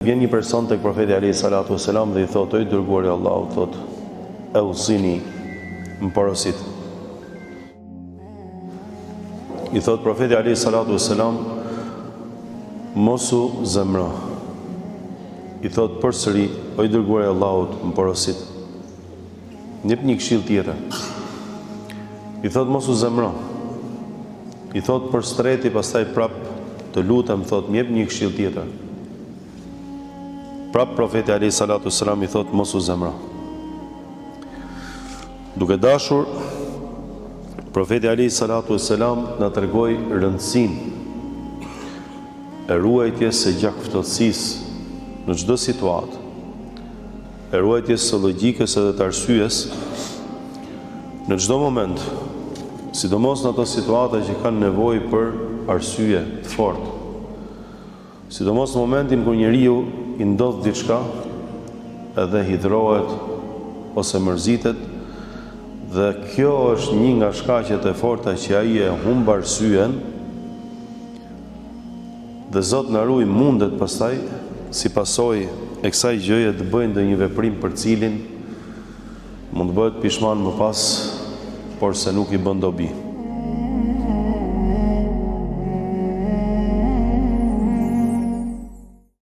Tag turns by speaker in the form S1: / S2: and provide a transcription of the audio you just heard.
S1: Vjen një person tek Profeti alejhi salatu ue selam dhe i thotë, O i Dërguari i Allahut, thotë, Eusini, më porosit. I thotë Profeti alejhi salatu ue selam, Mos u zemro. I thotë përsëri, O i Dërguari i Allahut, më porosit. Më jep një këshillë tjetër. I thotë mos u zemro. I thotë për së treti pastaj prap të lutem thotë më jep një këshillë tjetër. Prap profeti alayhi salatu selam i thotë mos u zemro. Duke dashur profeti alayhi salatu selam na tregoi rëndësinë e ruajtjes së gjakftohtësisë në çdo situatë. E ruajtjes së logjikës edhe të arsyes në çdo moment, sidomos në ato situata që kanë nevojë për arsye të fortë. Sidomos në momentin kur njeriu i ndodh diçka edhe hidhrohet ose mërzitet dhe kjo është një nga shkaqet e forta që ai e humb arsyen Dhe Zot na ruaj mundet pastaj si pasojë e kësaj gjëje të bëjë ndonjë veprim për cilin mund të bëhet pishman më pas, por se nuk i bën dobi.